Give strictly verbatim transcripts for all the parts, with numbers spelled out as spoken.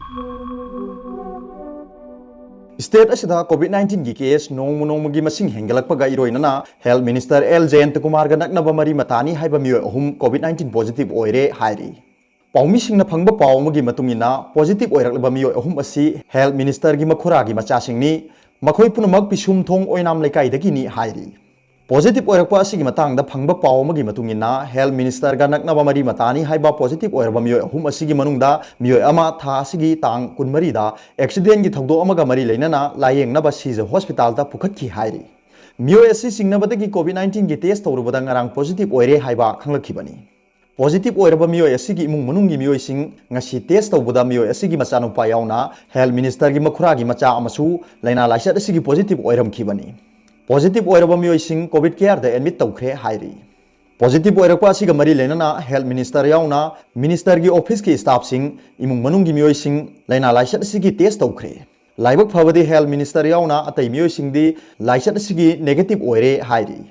State ꯑꯁꯤꯗ COVID nineteen ꯒꯤ case ꯅꯣꯡꯃ ꯅꯣꯡꯃꯒꯤ ꯃꯁꯤꯡ ꯍꯦꯟꯒꯠꯂꯛꯄꯒ ꯏꯔꯣꯏꯅꯅ Health Minister L ꯖꯌꯟꯇ ꯀꯨꯃꯥꯔꯒ ꯅꯛꯅꯕ ꯃꯔꯤ ꯃꯇꯥꯅꯤ ꯍꯥꯏꯕ ꯃꯤꯑꯣꯏ ꯑꯍꯨꯝ COVID nineteen positive ꯑꯣꯏꯔꯦ ꯍꯥꯏꯔꯤ꯫ ꯄꯥꯎꯃꯤꯁꯤꯡꯅ ꯐꯪꯕ ꯄꯥꯎ ꯑꯃꯒꯤ ꯃꯇꯨꯡ ꯏꯟꯅ, positive ꯑꯣꯏꯔꯛꯂꯕ ꯃꯤꯑꯣꯏ ꯑꯍꯨꯝ ꯑꯁꯤ Health Minister ꯒꯤ ꯃꯈꯨꯔꯥꯒꯤ ꯃꯆꯥꯁꯤꯡꯅꯤ꯫ ꯃꯈꯣꯏ ꯄꯨꯝꯅꯃꯛ ꯄꯤꯁꯨꯝꯊꯣꯡ ꯑꯣꯏꯅꯥꯝ ꯂꯩꯀꯥꯏꯗꯒꯤꯅꯤ ꯍꯥꯏꯔꯤ꯫ Positive ꯑꯣꯏꯔꯛꯄ ꯑꯁꯤꯒꯤ ꯃꯇꯥꯡꯗ ꯐꯪꯕ ꯄꯥꯎ ꯑꯃꯒꯤ ꯃꯇꯨꯡ ꯏꯟꯅ, Health Minister ꯒ ꯅꯛꯅꯕ ꯃꯔꯤ ꯃꯇꯥꯅꯤ ꯍꯥꯏꯕ positive ꯑꯣꯏꯔꯕ ꯃꯤꯑꯣꯏ ꯑꯍꯨꯝ ꯑꯁꯤꯒꯤ ꯃꯅꯨꯡꯗ ꯃꯤꯑꯣꯏ ꯑꯃ ꯊꯥ ꯑꯁꯤꯒꯤ ꯇꯥꯡ ꯀꯨꯟꯃꯔꯤꯗ accident ꯀꯤ ꯊꯧꯗꯣꯛ ꯑꯃꯒ ꯃꯔꯤ ꯂꯩꯅꯅ ꯂꯥꯌꯦꯡꯅꯕ ꯁꯤꯖ hospital ꯗ ꯄꯨꯈꯠꯈꯤ ꯍꯥꯏꯔꯤ꯫ ꯃꯤꯑꯣꯏ ꯑꯁꯤ ꯆꯤꯡꯅꯕꯗꯒꯤ COVID nineteen ꯒꯤ test ꯇꯧꯔꯨꯕꯗ ꯉꯔꯥꯡ positive ꯑꯣꯏꯔꯦ ꯍꯥꯏꯕ ꯈꯪꯂꯛꯈꯤꯕꯅꯤ꯫ Positive ꯑꯣꯏꯔꯕ ꯃꯤꯑꯣꯏ ꯑꯁꯤꯒꯤ ꯏꯃꯨꯡ ꯃꯅꯨꯡꯒꯤ ꯃꯤꯑꯣꯏꯁꯤꯡ ꯉꯁꯤ test ꯇꯧꯕꯗ ꯃꯤꯑꯣꯏ ꯑꯁꯤꯒꯤ ꯃꯆꯥꯅꯨꯄꯥ ꯌꯥꯎꯅ Health Minister ꯒꯤ ꯃꯈꯨꯔꯥꯒꯤ ꯃꯆꯥ ꯑꯃꯁꯨ ꯂꯥꯏꯅꯥ ꯂꯥꯏꯆꯠ ꯑꯁꯤꯒꯤ positive ꯑꯣꯏꯔꯝꯈꯤꯕꯅꯤ꯫ Positive ꯑꯣꯏꯔꯕ ꯃꯤꯑꯣꯏꯁꯤꯡ COVID care ꯗ admit ꯇꯧꯈ꯭ꯔꯦ ꯍꯥꯏꯔꯤ꯫ Positive ꯑꯣꯏꯔꯛꯄ ꯑꯁꯤꯒ ꯃꯔꯤ ꯂꯩꯅꯅ Health Minister ꯌꯥꯎꯅ Minister ꯒꯤ office ꯀꯤ staff ꯁꯤꯡ, ꯏꯃꯨꯡ ꯃꯅꯨꯡꯒꯤ ꯃꯤꯑꯣꯏꯁꯤꯡ ꯂꯥꯏꯅꯥ ꯂꯥꯏꯆꯠ ꯑꯁꯤꯒꯤ test ꯇꯧꯈ꯭ꯔꯦ꯫ ꯂꯥꯏꯕꯛ ꯐꯕꯗꯤ Health Minister ꯌꯥꯎꯅ ꯑꯇꯩ ꯃꯤꯑꯣꯏꯁꯤꯡꯗꯤ ꯂꯥꯏꯆꯠ ꯑꯁꯤꯒꯤ negative ꯑꯣꯏꯔꯦ ꯍꯥꯏꯔꯤ꯫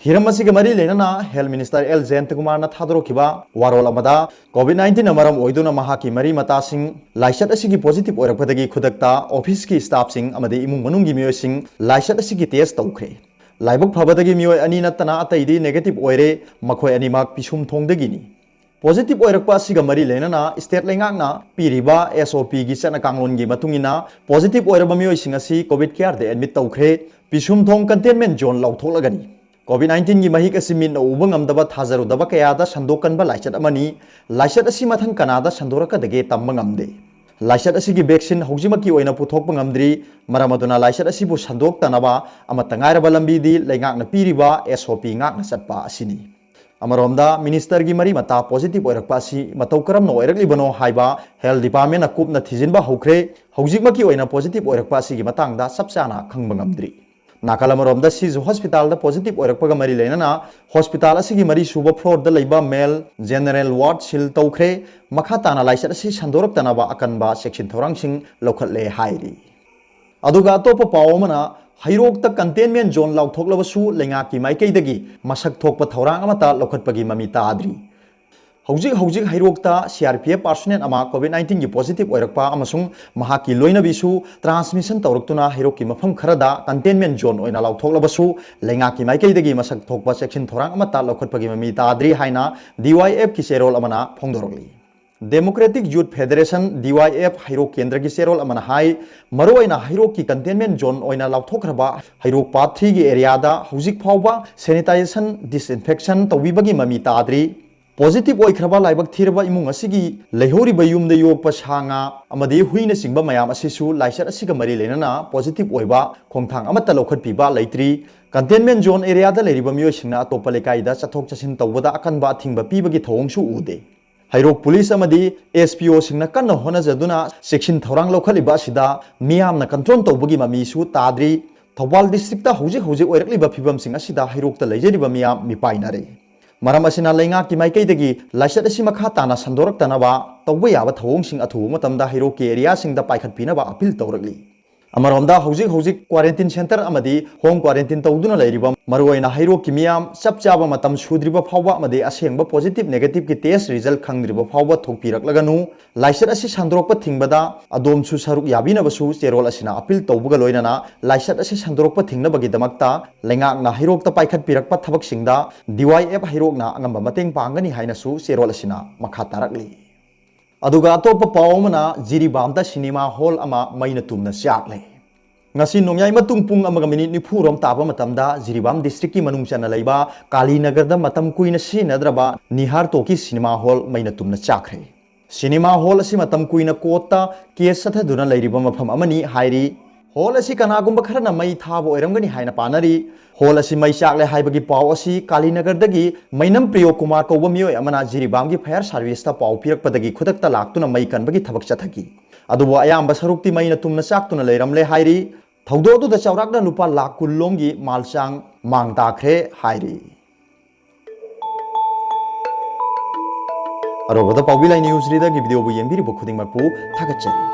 ꯍꯤꯔꯝ ꯑꯁꯤꯒ ꯃꯔꯤ ꯂꯩꯅꯅ Health Minister L ꯖꯌꯟꯇ ꯀꯨꯃꯥꯔꯅ ꯊꯥꯗꯣꯔꯛꯈꯤꯕ ꯋꯥꯔꯣꯜ ꯑꯃꯗ, COVID nineteen ꯅ ꯃꯔꯝ ꯑꯣꯏꯗꯨꯅ ꯃꯍꯥꯛꯀꯤ ꯃꯔꯤ ꯃꯇꯥꯁꯤꯡ ꯂꯥꯏꯆꯠ ꯑꯁꯤꯒꯤ positive ꯑꯣꯏꯔꯛꯄꯗꯒꯤ ꯈꯨꯗꯛꯇ office ꯀꯤ staff ꯁꯤꯡ ꯑꯃꯗꯤ ꯏꯃꯨꯡ ꯃꯅꯨꯡꯒꯤ ꯃꯤꯑꯣꯏꯁꯤꯡ ꯂꯥꯏꯆꯠ ꯑꯁꯤꯒꯤ test ꯇꯧꯈ꯭ꯔꯦ꯫ ꯂꯥꯏꯕꯛ ꯐꯕꯗꯒꯤ ꯃꯤꯑꯣꯏ ꯑꯅꯤ ꯅꯠꯇꯅ ꯑꯇꯩꯗꯤ negative ꯑꯣꯏꯔꯦ꯫ ꯃꯈꯣꯏ ꯑꯅꯤꯃꯛ ꯄꯤꯁꯨꯝꯊꯣꯡꯗꯒꯤꯅꯤ꯫ Positive ꯑꯣꯏꯔꯛꯄ ꯑꯁꯤꯒ ꯃꯔꯤ ꯂꯩꯅꯅ state ꯂꯩꯉꯥꯛꯅ ꯄꯤꯔꯤꯕ S O P ꯒꯤ ꯆꯠꯅ ꯀꯥꯡꯂꯣꯟꯒꯤ ꯃꯇꯨꯡ ꯏꯟꯅ positive ꯑꯣꯏꯔꯕ ꯃꯤꯑꯣꯏꯁꯤꯡ ꯑꯁꯤ COVID care ꯗ admit ꯇꯧꯈ꯭ꯔꯦ꯫ ꯄꯤꯁꯨꯝꯊꯣꯡ containment zone ꯂꯥꯎꯊꯣꯛꯂꯒꯅꯤ꯫ COVID nineteen ꯒꯤ ꯃꯍꯤꯛ ꯑꯁꯤ ꯃꯤꯠꯅ ꯎꯕ ꯉꯝꯗꯕ, ꯊꯥꯖꯔꯨꯗꯕ ꯀꯌꯥꯗ ꯁꯟꯗꯣꯛꯀꯟꯕ ꯂꯥꯏꯆꯠ ꯑꯃꯅꯤ꯫ ꯂꯥꯏꯆꯠ ꯑꯁꯤ ꯃꯊꯪ ꯀꯅꯥꯗ ꯁꯟꯗꯣꯔꯛꯀꯗꯒꯦ ꯇꯝꯕ ꯉꯝꯗꯦ꯫ ꯂꯥꯏꯆꯠ ꯑꯁꯤꯒꯤ vaccine ꯍꯧꯖꯤꯛꯃꯛꯀꯤ ꯑꯣꯏꯅ ꯄꯨꯊꯣꯛꯄ ꯉꯝꯗ꯭ꯔꯤ꯫ ꯃꯔꯝ ꯑꯗꯨꯅ ꯂꯥꯏꯆꯠ ꯑꯁꯤꯕꯨ ꯁꯟꯗꯣꯛꯇꯅꯕ ꯑꯃꯠꯇ ꯉꯥꯏꯔꯕ ꯂꯝꯕꯤꯗꯤ ꯂꯩꯉꯥꯛꯅ ꯄꯤꯔꯤꯕ S O P ꯉꯥꯛꯅ ꯆꯠꯄ ꯑꯁꯤꯅꯤ꯫ ꯑꯃꯔꯣꯝꯗ, Minister ꯒꯤ ꯃꯔꯤ ꯃꯇꯥ positive ꯑꯣꯏꯔꯛꯄ ꯑꯁꯤ ꯃꯇꯧ ꯀꯔꯝꯅ ꯑꯣꯏꯔꯛꯂꯤꯕꯅꯣ ꯍꯥꯏꯕ Health Department ꯅ ꯀꯨꯞꯅ ꯊꯤꯖꯤꯟꯕ ꯍꯧꯈ꯭ꯔꯦ꯫ ꯍꯧꯖꯤꯛꯃꯛꯀꯤ ꯑꯣꯏꯅ positive ꯑꯣꯏꯔꯛꯄ ꯑꯁꯤꯒꯤ ꯃꯇꯥꯡꯗ ꯆꯞ ꯆꯥꯅ ꯈꯪꯕ ꯉꯝꯗ꯭ꯔꯤ꯫ ꯅꯥꯀꯜ ꯑꯃꯔꯣꯝꯗ, ꯁꯤꯖ hospital ꯗ positive ꯑꯣꯏꯔꯛꯄꯒ ꯃꯔꯤ ꯂꯩꯅꯅ hospital ꯑꯁꯤꯒꯤ ꯃꯔꯤꯁꯨꯕ floor ꯗ ꯂꯩꯕ male general ward seal ꯇꯧꯈ꯭ꯔꯦ꯫ ꯃꯈꯥ ꯇꯥꯅ ꯂꯥꯏꯆꯠ ꯑꯁꯤ ꯁꯟꯗꯣꯔꯛꯇꯅꯕ ꯑꯀꯟꯕ ꯆꯦꯛꯁꯤꯟ ꯊꯧꯔꯥꯡꯁꯤꯡ ꯂꯧꯈꯠꯂꯦ ꯍꯥꯏꯔꯤ꯫ ꯑꯗꯨꯒ ꯑꯇꯣꯞꯄ ꯄꯥꯎ ꯑꯃꯅ, ꯍꯩꯔꯣꯛꯇ containment zone ꯂꯥꯎꯊꯣꯛꯂꯕꯁꯨ ꯂꯩꯉꯥꯛꯀꯤ ꯃꯥꯏꯀꯩꯗꯒꯤ ꯃꯁꯛ ꯊꯣꯛꯄ ꯊꯧꯔꯥꯡ ꯑꯃꯠꯇ ꯂꯧꯈꯠꯄꯒꯤ ꯃꯃꯤ ꯇꯥꯗ꯭ꯔꯤ꯫ ꯍꯧꯖꯤꯛ ꯍꯧꯖꯤꯛ ꯍꯩꯔꯣꯛꯇ C R P F personnel ꯑꯃ COVID nineteen ꯒꯤ positive ꯑꯣꯏꯔꯛꯄ ꯑꯃꯁꯨꯡ ꯃꯍꯥꯛꯀꯤ ꯂꯣꯏꯅꯕꯤꯁꯨ transmission ꯇꯧꯔꯛꯇꯨꯅ ꯍꯩꯔꯣꯛꯀꯤ ꯃꯐꯝ ꯈꯔꯗ containment zone ꯑꯣꯏꯅ ꯂꯥꯎꯊꯣꯛꯂꯕꯁꯨ, ꯂꯩꯉꯥꯛꯀꯤ ꯃꯥꯏꯀꯩꯗꯒꯤ ꯃꯁꯛ ꯊꯣꯛꯄ ꯆꯦꯛꯁꯤꯟ ꯊꯧꯔꯥꯡ ꯑꯃꯠꯇ ꯂꯧꯈꯠꯄꯒꯤ ꯃꯃꯤ ꯇꯥꯗ꯭ꯔꯤ ꯍꯥꯏꯅ D Y F ꯀꯤ ꯆꯦꯔꯣꯜ ꯑꯃꯅ ꯐꯣꯡꯗꯣꯔꯛꯂꯤ꯫ Democratic Youth Federation, D Y F, ꯍꯩꯔꯣꯛ ꯀꯦꯟꯗ꯭ꯔꯒꯤ ꯆꯦꯔꯣꯜ ꯑꯃꯅ ꯍꯥꯏ, ꯃꯔꯨꯑꯣꯏꯅ ꯍꯩꯔꯣꯛꯀꯤ containment zone ꯑꯣꯏꯅ ꯂꯥꯎꯊꯣꯛꯈ꯭ꯔꯕ ꯍꯩꯔꯣꯛ Part three ꯒꯤ area ꯗ ꯍꯧꯖꯤꯛ ꯐꯥꯎꯕ sanitization, disinfection ꯇꯧꯕꯤꯕꯒꯤ ꯃꯃꯤ ꯇꯥꯗ꯭ꯔꯤ꯫ Positive ꯑꯣꯏꯈ꯭ꯔꯕ ꯂꯥꯏꯕꯛ ꯊꯤꯔꯕ ꯏꯃꯨꯡ ꯑꯁꯤꯒꯤ ꯂꯩꯍꯧꯔꯤꯕ ꯌꯨꯝꯗ ꯌꯣꯛꯄ ꯁꯥ ꯉꯥ ꯑꯃꯗꯤ ꯍꯨꯏꯅꯆꯤꯡꯕ ꯃꯌꯥꯝ ꯑꯁꯤꯁꯨ ꯂꯥꯏꯆꯠ ꯑꯁꯤꯒ ꯃꯔꯤ ꯂꯩꯅꯅ positive ꯑꯣꯏꯕ ꯈꯣꯡꯊꯥꯡ ꯑꯃꯠꯇ ꯂꯧꯈꯠꯄꯤꯕ ꯂꯩꯇ꯭ꯔꯤ꯫ Containment zone area ꯗ ꯂꯩꯔꯤꯕ ꯃꯤꯑꯣꯏꯁꯤꯡꯅ ꯑꯇꯣꯞꯄ ꯂꯩꯀꯥꯏꯗ ꯆꯠꯊꯣꯛ ꯆꯠꯁꯤꯟ ꯇꯧꯕꯗ ꯑꯀꯟꯕ ꯑꯊꯤꯡꯕ ꯄꯤꯕꯒꯤ ꯊꯧꯑꯣꯡꯁꯨ ꯎꯗꯦ꯫ ꯍꯩꯔꯣꯛ police ꯑꯃꯗꯤ S P O ꯁꯤꯡꯅ ꯀꯟꯅ ꯍꯣꯠꯅꯖꯗꯨꯅ ꯆꯦꯛꯁꯤꯟ ꯊꯧꯔꯥꯡ ꯂꯧꯈꯠꯂꯤꯕ ꯑꯁꯤꯗ ꯃꯤꯌꯥꯝꯅ control ꯇꯧꯕꯒꯤ ꯃꯃꯤꯁꯨ ꯇꯥꯗ꯭ꯔꯤ꯫ ꯊꯧꯕꯥꯜ district ꯇ ꯍꯧꯖꯤꯛ ꯍꯧꯖꯤꯛ ꯑꯣꯏꯔꯛꯂꯤꯕ ꯐꯤꯕꯝꯁꯤꯡ ꯑꯁꯤꯗ ꯍꯩꯔꯣꯛꯇ ꯂꯩꯖꯔꯤꯕ ꯃꯤꯌꯥꯝ ꯃꯤꯄꯥꯏꯅꯔꯦ꯫ ꯃꯔꯝ ꯑꯁꯤꯅ ꯂꯩꯉꯥꯛꯀꯤ ꯃꯥꯏꯀꯩꯗꯒꯤ ꯂꯥꯏꯆꯠ ꯑꯁꯤ ꯃꯈꯥ ꯇꯥꯅ ꯁꯟꯗꯣꯔꯛꯇꯅꯕ ꯇꯧꯕ ꯌꯥꯕ ꯊꯧꯑꯣꯡꯁꯤꯡ ꯑꯊꯨꯕ ꯃꯇꯝꯗ ꯍꯩꯔꯣꯛꯀꯤ area ꯁꯤꯡꯗ ꯄꯥꯏꯈꯠꯄꯤꯅꯕ appeal ꯇꯧꯔꯛꯂꯤ꯫ ꯑꯃꯔꯣꯝꯗ ꯍꯧꯖꯤꯛ ꯍꯧꯖꯤꯛ quarantine centre ꯑꯃꯗꯤ home quarantine ꯇꯧꯗꯨꯅ ꯂꯩꯔꯤꯕ ꯃꯔꯨꯑꯣꯏꯅ ꯍꯩꯔꯣꯛꯀꯤ ꯃꯤꯌꯥꯝ ꯆꯞ ꯆꯥꯕ ꯃꯇꯝ ꯁꯨꯗ꯭ꯔꯤꯕ ꯐꯥꯎꯕ ꯑꯃꯗꯤ ꯑꯁꯦꯡꯕ positive negative ꯀꯤ test result ꯈꯪꯗ꯭ꯔꯤꯕ ꯐꯥꯎꯕ ꯊꯣꯛꯄꯤꯔꯛꯂꯒꯅꯨ꯫ ꯂꯥꯏꯆꯠ ꯑꯁꯤ ꯁꯟꯗꯣꯔꯛꯄ ꯊꯤꯡꯕꯗ ꯑꯗꯣꯝꯁꯨ ꯁꯔꯨꯛ ꯌꯥꯕꯤꯅꯕꯁꯨ ꯆꯦꯔꯣꯜ ꯑꯁꯤꯅ appeal ꯇꯧꯕꯒ ꯂꯣꯏꯅꯅ ꯂꯥꯏꯆꯠ ꯑꯁꯤ ꯁꯟꯗꯣꯔꯛꯄ ꯊꯤꯡꯅꯕꯒꯤꯗꯃꯛꯇ ꯂꯩꯉꯥꯛꯅ ꯍꯩꯔꯣꯛꯇ ꯄꯥꯏꯈꯠꯄꯤꯔꯛꯄ ꯊꯕꯛꯁꯤꯡꯗ D Y F ꯍꯩꯔꯣꯛꯅ ꯑꯉꯝꯕ ꯃꯇꯦꯡ ꯄꯥꯡꯒꯅꯤ ꯍꯥꯏꯅꯁꯨ ꯆꯦꯔꯣꯜ ꯑꯁꯤꯅ ꯃꯈꯥ ꯇꯥꯔꯛꯂꯤ꯫ ꯑꯗꯨꯒ ꯑꯇꯣꯞꯄ ꯄꯥꯎ ꯑꯃꯅ ꯖꯤꯔꯤꯕꯥꯝꯗ cinema hall ꯑꯃ ꯃꯩꯅ ꯇꯨꯝꯅ ꯆꯥꯛꯂꯦ꯫ ꯉꯁꯤ ꯅꯣꯡꯌꯥꯏ ꯃꯇꯨꯡ ꯄꯨꯡ ꯑꯃꯒ minute ꯅꯤꯐꯨ ꯔꯣꯝ ꯇꯥꯕ ꯃꯇꯝꯗ ꯖꯤꯔꯤꯕꯥꯝ district ꯀꯤ ꯃꯅꯨꯡ ꯆꯟꯅ ꯂꯩꯕ ꯀꯥꯂꯤꯅꯒꯔꯗ ꯃꯇꯝ ꯀꯨꯏꯅ ꯁꯤꯖꯤꯟꯅꯗ꯭ꯔꯕ ꯅꯤꯍꯥꯔ ꯇꯣꯀꯤ cinema hall ꯃꯩꯅ ꯇꯨꯝꯅ ꯆꯥꯛꯈ꯭ꯔꯦ꯫ Cinema hall ꯑꯁꯤ ꯃꯇꯝ ꯀꯨꯏꯅ court ꯇ case ꯆꯠꯊꯗꯨꯅ ꯂꯩꯔꯤꯕ ꯃꯐꯝ ꯑꯃꯅꯤ ꯍꯥꯏꯔꯤ꯫ Hall ꯑꯁꯤ ꯀꯅꯥꯒꯨꯝꯕ ꯈꯔꯅ ꯃꯩ ꯊꯥꯕ ꯑꯣꯏꯔꯝꯒꯅꯤ ꯍꯥꯏꯅ ꯄꯥꯅꯔꯤ꯫ Hall ꯑꯁꯤ ꯃꯩ ꯆꯥꯛꯂꯦ ꯍꯥꯏꯕꯒꯤ ꯄꯥꯎ ꯑꯁꯤ ꯀꯥꯂꯤꯅꯒꯔꯗꯒꯤ ꯃꯩꯅꯝ ꯄ꯭ꯔꯤꯌꯣ ꯀꯨꯃꯥꯔ ꯀꯧꯕ ꯃꯤꯑꯣꯏ ꯑꯃꯅ ꯖꯤꯔꯤꯕꯥꯝꯒꯤ fire service ꯇ ꯄꯥꯎ ꯄꯤꯔꯛꯄꯗꯒꯤ ꯈꯨꯗꯛꯇ ꯂꯥꯛꯇꯨꯅ ꯃꯩ ꯀꯟꯕꯒꯤ ꯊꯕꯛ ꯆꯠꯊꯈꯤ꯫ ꯑꯗꯨꯕꯨ ꯑꯌꯥꯝꯕ ꯁꯔꯨꯛꯇꯤ ꯃꯩꯅ ꯇꯨꯝꯅ ꯆꯥꯛꯇꯨꯅ ꯂꯩꯔꯝꯂꯦ ꯍꯥꯏꯔꯤ꯫ ꯊꯧꯗꯣꯛ ꯑꯗꯨꯗ ꯆꯥꯎꯔꯥꯛꯅ ꯂꯨꯄꯥ ꯂꯥꯈ ꯀꯨꯟ ꯂꯣꯝꯒꯤ ꯃꯥꯜꯆꯥꯡ ꯃꯥꯡ ꯇꯥꯈ꯭ꯔꯦ ꯍꯥꯏꯔꯤ꯫ ꯑꯔꯣꯏꯕꯗ ꯄꯥꯎꯕꯤ ꯂꯥꯏ news reader ꯒꯤ video ꯕꯨ ꯌꯦꯡꯕꯤꯔꯤꯕ ꯈꯨꯗꯤꯡꯃꯛꯄꯨ ꯊꯥꯒꯠꯆꯔꯤ꯫